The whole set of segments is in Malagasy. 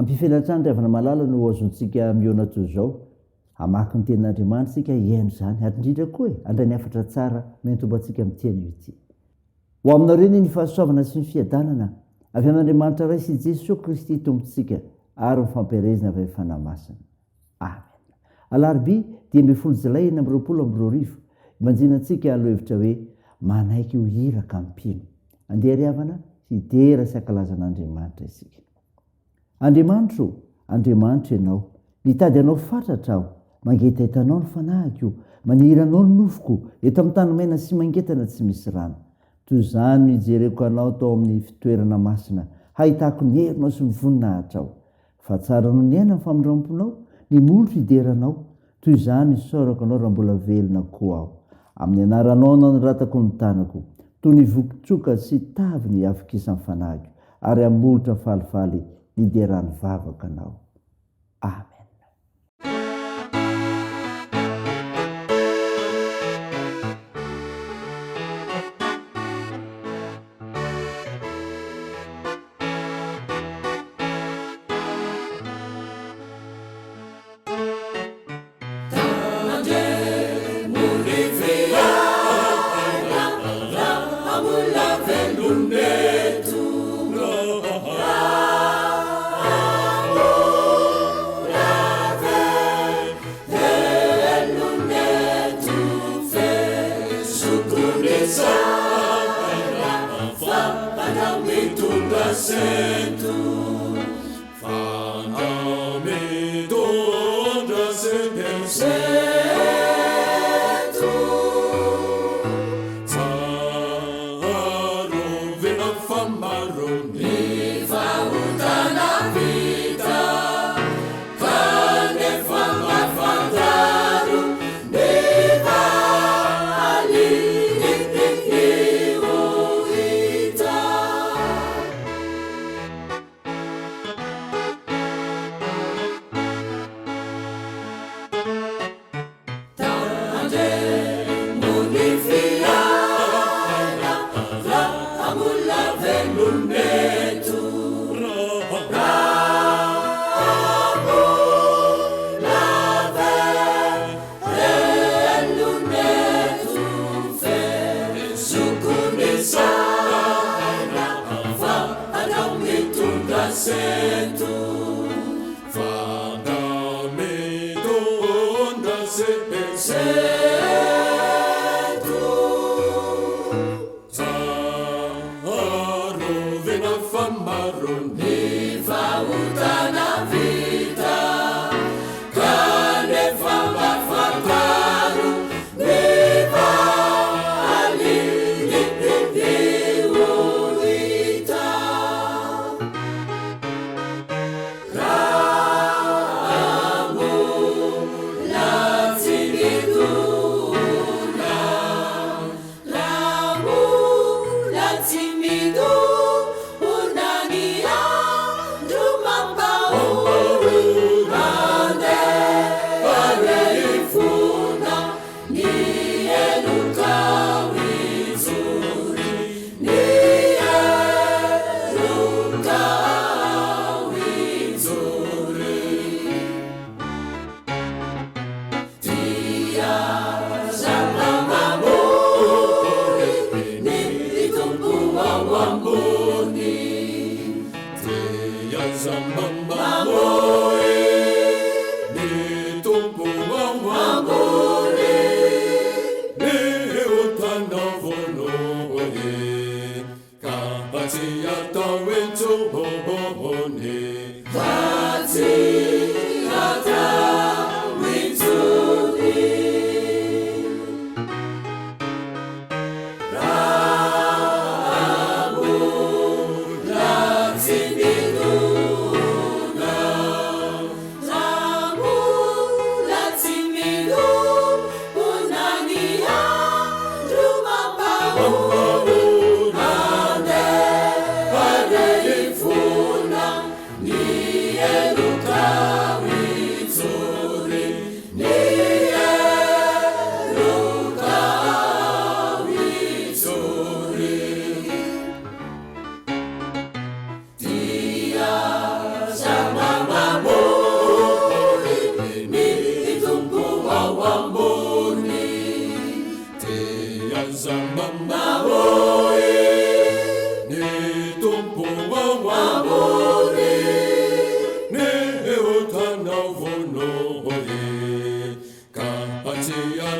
Ampifelan-trano ry havana malala no azontsika mihaona toy izao. Hamaky ny tenin'Andriamanitra isika, hihaino izany, ary indrindra koa e, handray ny hafatra tsara miantombo antsika amin'ity anio ity. Ho aminareo anie ny fahasoavana sy ny fiadanana avy amin'Andriamanitra Ray sy Jesoa Kristy Tompontsika ary ny fampielezana avy amin'ny Fanahy Masina. Amen. Alarobia 15 Jolay 2026, ibanjina antsika lohevitra hoe Manaiky ho iraka mpino. Andeha ry havana hidera sy hankalaza an'Andriamanitra isika. Andriamanitro ô, Andriamanitro Ianao, mitady Anao fatratra aho, mangetaheta Anao ny fanahiko, maniry Anao ny nofoko, eto amin'ny tany maina sy mangetana tsy misy rano. Toy izany no ijereko Anao tao amin'ny fitoerana masina, hahitako ny herinao sy ny voninahitrao. Fa tsara noho ny aina ny famindramponao, ny molotro hidera Anao, toy izany no isaorako Anao raha mbola velona koa aho. Amin'ny anaranao no anoratako ny tanako, toy ny vokin-tsoka sy tavy ny havikisan'ny fanahiko, ary amin'ny molotra falifaly nideran'ny vavaka Anao. Amen.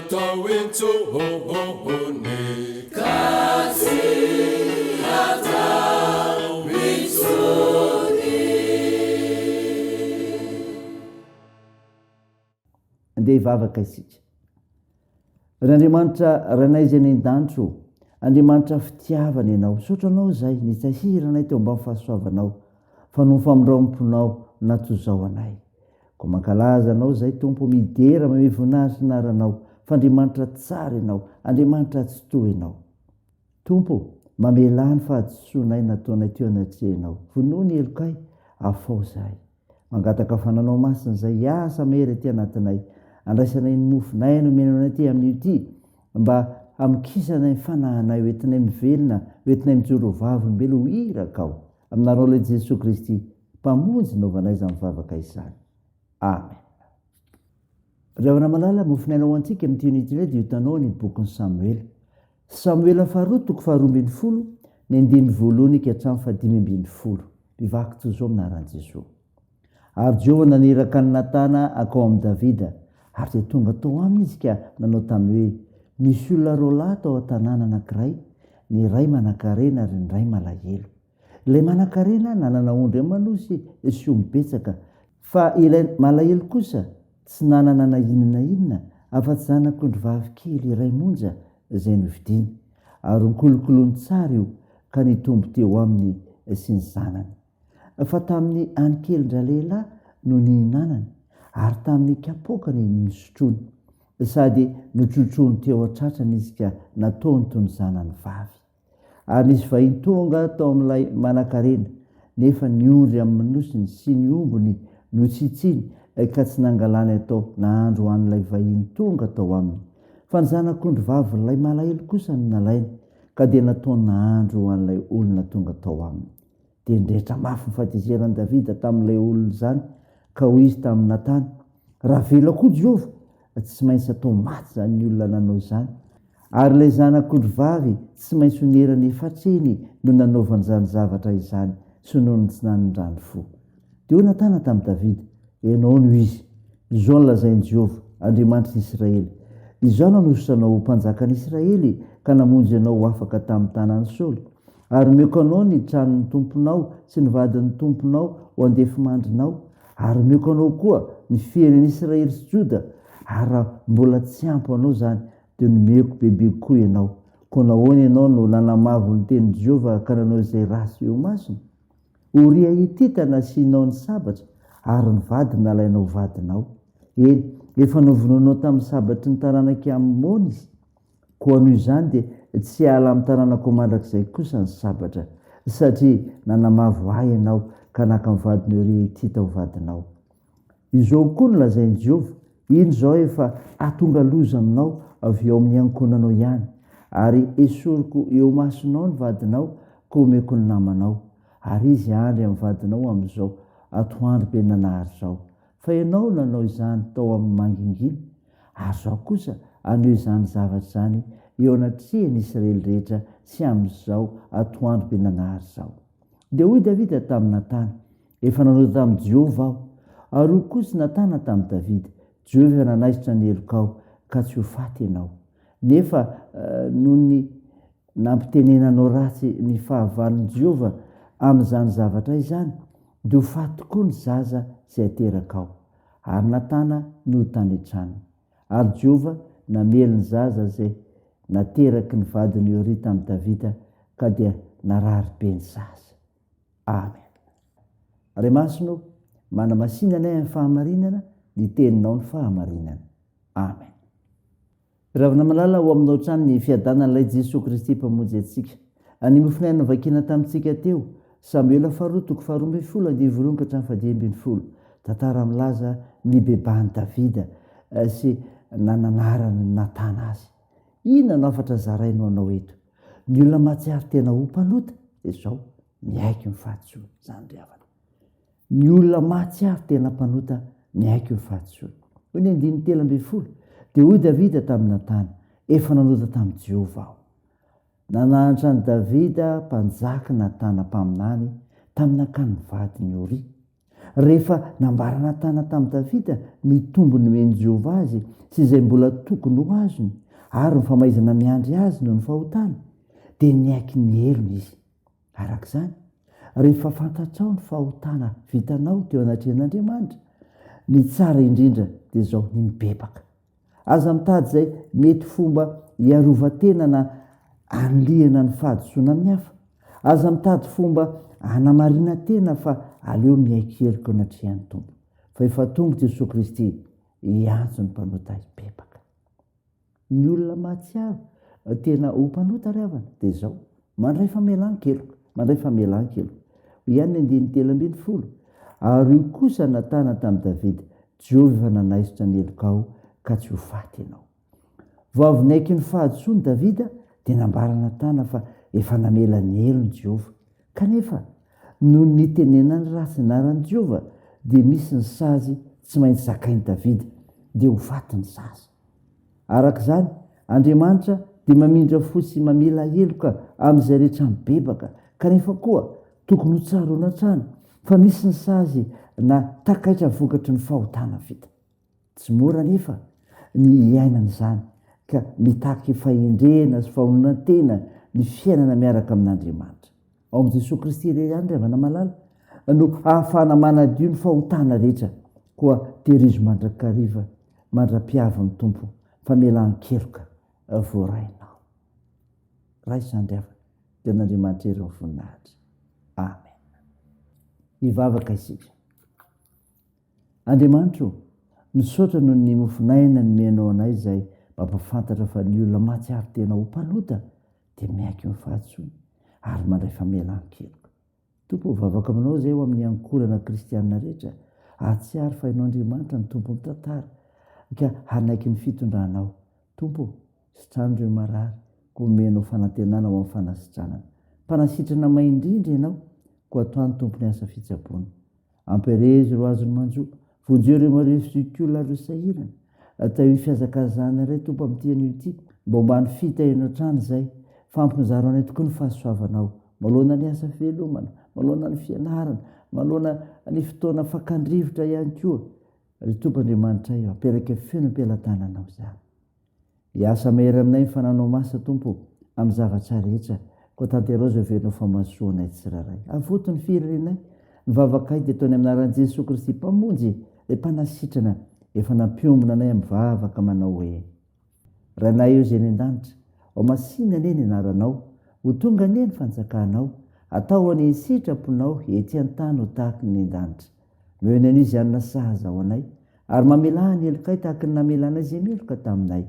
atao intsony. Ka tsy atao intsony. Andeha hivavaka isika. Ry Andriamanitra Rainay izay any an-danitra ô, Andriamanitra fitiavana Ianao, misaotra Anao izahay nitahiry anay teo ambany fahasoavanao, fa noho ny famindram-ponao natozao anay. Koa mankalaza Anao izahay Tompo, midera, mamehy voninahitra ny anaranao, fa Andriamanitra tsara Ianao, Andriamanitra tsitoha Ianao. Tompo ô, mamelà ny fahadisoanay nataonay teo anatrehanao, vonoy ny helokay, afaho izahay. Mangataka fananao masina izay hiasa mahery aty anatinay, andraisanay ny mofonay nomena anay aty amin'io ity, mba hamokisanay ny fanahinay ho entinay mivelona, ho entinay mijoro ho vavolombelo ho irakao. Amin'ny anaranao ilay Jesoa Kristy Mpamonjy naovanay izany vavaka izany. Amen. Ry havana malala, mofon'aina ho antsika amin'ity anio ity indray dia hitanao ny bokin'i Samoela. Samoela faharoa toko faharoa 12, ny andininy voalohany ka hatramin'ny fahadimy 15. Mivaky toy izao amin'ny anaran'i Jesoa. Ary Jehovah naniraka an'i Natana hankao amin'i Davida, ary dia tonga tao aminy izy ka nanao taminy hoe, Nisy olona roa lahy tao an-tanàna anankiray, ny iray manankarena ary ny iray malahelo. Ilay manankarena nanana ondry aman'osy sy omby betsaka, fa ilay malahelo kosa tsy nanana na inona na inona afa-tsy zanak'ondrivavy kely iray monja izay novidiany, ary nokolokoloiny tsara io ka nitombo teo aminy sy ny zanany. Fa tamin'ny hanin-kelin-dralehilahy no nihinanany, ary tamin'ny kapoakany no nisotroany, sady notrotroiny teo an-tratrany izy ka nataony toy ny zanany vavy. Ary nisy vahiny tonga tao amin'ilay manankarena, nefa ny ondry amin'osiny sy ny ombiny notsitsiny ka tsy nangalany atao nahandro ho an'ilay vahiny tonga tao aminy. Fa ny zanak'ondry vavin'ilay malahelo kosa no nalainy, ka dia nataony nahandro ho an'ilay olona tonga tao aminy. Dia nirehitra mafy ny fahatezeran'i Davida tamin'ilay olona izany, ka hoy izy tamin'i Natana, Raha velona koa Jehovah, tsy maintsy atao maty izany olona nanao izany. Ary ilay zanak'ondry vavy tsy maintsy honerany efatr'heny no nanaovany izany zavatra izany sy noho ny tsy nanindrany fo. Dia hoy Natana tamin'i Davida, Ianao no izy. Izao no lazain'i Jehovah, Andriamanitry ny Israely, Izaho nanosotra anao ho mpanjakan'ny Israely ka namonjy anao ho afaka tamin'ny tanan'i Saoly. Ary omeko anao ny tranon'ny tomponao sy ny vadin'ny tomponao ho andefimandrinao, ary omeko anao koa ny firenen'i Israely sy Joda, ary raha mbola tsy ampy ho anao izany, dia nomeko bebe kokoa ianao. Koa nahoana ianao no nanamavo ny tenin'i Jehovah ka nanao izay ratsy eo imasony? Oria Hitita nasianao ny sabatra, ary ny vadiny nalainao ho vadinao. Eny, efa novonoinao tamin'ny sabatry ny taranak'i Amona izy. Koa noho izany dia tsy hiala amin'ny taranakao mandrakizay kosa ny sabatra, satria nanamavo ahy ianao ka naka ny vadin'i Oria Hitita ho vadinao. Izao koa no lazain'i Jehovah, Iny izao efa hahatonga loza aminao avy ao amin'ny ankohonanao ihany, ary hesoriko eo imasonao ny vadinao ka homeko ny namanao, ary izy handry amin'ny vadinao amin'izao atoandro be nanahary izao. Fa ianao nanao izany tao amin'ny mangingina, ary izaho kosa haneho izany zavatra izany eo anatrehan'ny Israely rehetra sy amin'izao atoandro be nanahary izao. Dia hoy Davida tamin'i Natana, Efa nanota tamin'i Jehovah aho. Ary hoy kosa Natana tamin'i Davida, Jehovah efa nanaisotra ny helokao, ka tsy ho faty ianao. Nefa noho ny nampitenenanao ratsy ny fahavalon'i Jehovah amin'izany zavatra izany, dia ho faty tokoa ny zaza izay haterakao. Ary Natana nody tany an-tranony. Ary Jehovah namely ny zaza izay nateraky ny vadin'i Oria tamin'i Davida, ka dia narary be ny zaza. Amen. Ray Masina ô, manamasina anay amin'ny fahamarinana, ny Teninao ny fahamarinana. Amen. Ry havana malala, ho aminao hatrany ny fiadanan'ilay Jesoa Kristy Mpamonjy antsika. Ny mofon'aina novakiana tamintsika teo, Samoela faharoa toko faharoa 12 andininy voalohany ka hatramin'ny fahadimy 12. Tantara milaza ny nibebahan'i Davida sy nananaran'i Natana azy. Inona no hafatra zarainy ho anao eto? Ny olona mahatsiaro tena ho mpanota dia izao, miaiky ny fahadisoany. Izany ry havana. Ny olona mahatsiaro tena mpanota miaiky ny fahadisoany. Hoy ny andininy 13, dia hoy Davida tamin'i Natana, efa nanota tamin'i Jehovah aho. Nananatra an'i Davida mpanjaka Natana mpaminany tamin'ny nakan'ny vadiny Oria. Rehefa nambara Natana tamin'i Davida ny tombony nomen'i Jehovah azy sy izay mbola tokony ho azony ary ny famaizana miandry azy noho ny fahotany, dia niaiky ny helony izy. Araka izany, rehefa fantatrao ny fahotana vitanao teo anatrehan'Andriamanitra, ny tsara indrindra dia izao, ny mibebaka. Aza mitady izay mety fomba hiarovan-tena na hanilihana ny fahadisoana amin'ny hafa. Aza mitady fomba hanamarinan-tena fa aleo miaiky heloka eo anatrehan'ny Tompo. Fa efa tonga Jesoa Kristy hiantso ny mpanota hibebaka. Ny olona mahatsiaro tena ho mpanota ry havana dia izao, mandray famelan-keloka, mandray famelan-keloka. Hoy ihany ny andininy 13, Ary hoy kosa Natana tamin'i Davida, Jehovah efa nanaisotra ny helokao, ka tsy ho faty ianao. Vao avy niaiky ny fahadisoany Davida, dia nambaran'i Natana fa efa namela ny helony Jehovah. Kanefa, noho ny nitenenany ratsy ny anaran'i Jehovah, dia misy ny sazy tsy maintsy zakain'i Davida, dia ho faty ny sazy. Araka izany, Andriamanitra dia mamindra fo sy mamela heloka amin'izay rehetra mibebaka, kanefa koa tokony ho tsaroana hatrany fa misy ny sazy na takaitra vokatry ny fahotana vita. Tsy mora anefa ny hiainana izany ka mitaky fahendrena sy fahononan-tena ny fiainana miaraka amin'Andriamanitra. Ao amin'i Jesoa Kristy irery ihany ry havana malala no ahafahana manadio ny fahotana rehetra, koa tehirizo mandrakariva mandra-piavin'ny Tompo famelan-keloka voarainao. Raiso izany ry havana, dia an'Andriamanitra irery ny voninahitra. Amen. Hivavaka isika. Andriamanitra ô, misaotra noho ny mofon'aina nomenao anay izay mampahafantatra fa ny olona mahatsiaro tena ho mpanota dia miaiky ny fahadisoany ary mandray famelan-keloka. Tompo ô, vavaka aminao izay ho amin'ny ankohonana kristianina rehetra hahatsiaro fa Ianao Andriamanitra no Tompon'ny tantara ka hanaiky ny fitondranao. Tompo ô, sitrano ireo marary koa omenao fanantenana ho amin'ny fanasitranana. Mpanasitrana mahay indrindra Ianao, koa atoano Tompo ny asa fitsaboana. Ampirehezo ireo azon'ny manjo. Vonjeo ireo marefo zokiolona ary ireo sahirana. Tahio ny fihazakazahana iray Tompo amin'ity anio ity. Mba ombany fitahianao hatrany izay. Fa ampinjaro anay tokoa ny fahasoavanao. Manoloana ny asa fivelomana, manoloana ny fianarana, manoloana ny fotoana fakan-drivotra ihany koa. Ry Tompo Andriamanitray, aperaka feno am-pelatananao izany. Hiasa mahery aminay ny fananao masa, Tompo ô, amin'ny zavatra rehetra, koa tanteraho izay heverinao fa mahasoa anay tsirairay. Avoto ny firenenay. Ny vavakay dia ataony amin'ny anaran'i Jesoa Kristy Mpamonjy, ilay Mpanasitrana, efa nampiombona anay amin'ny vavaka manao hoe, Rainay eo izay any an-danitra, ho masìna anie ny anaranao, ho tonga anie ny fanjakanao, atao anie ny sitraponao ety an-tany ho tahaky ny any an-danitra. Omeo ny anio izay hanina sahaza ho anay, Ary mamelà ny helokay tahaka ny namelanay izay meloka taminay.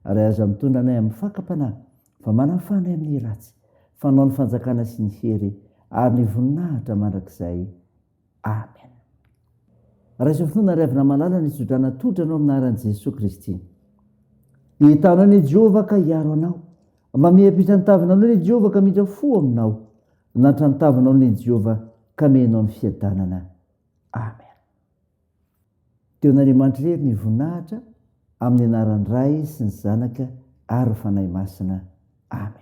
Ary aza mitondra anay amin'ny fakam-panahy, fa manafaha anay amin'ny ratsy. Fa Anao ny fanjakana sy ny hery ary ny voninahitra mandrakizay. Amen. Raiso finoana ry havana malala ny tsodrano atolotra anao amin'ny anaran'i Jesoa Kristy. Hitanao anie Jehovah ka hiaro anao. Mamihapitra ny tavinao anie Jehovah ka hamindra fo aminao. Nantra ny tavinao anie Jehovah ka amenao ny fiadanana. Amen. Teo an'Andriamanitra irery ny voninahitra, amin'ny anaran'ny Ray sy ny Zanaka ary ny Fanahy Masina. Amen.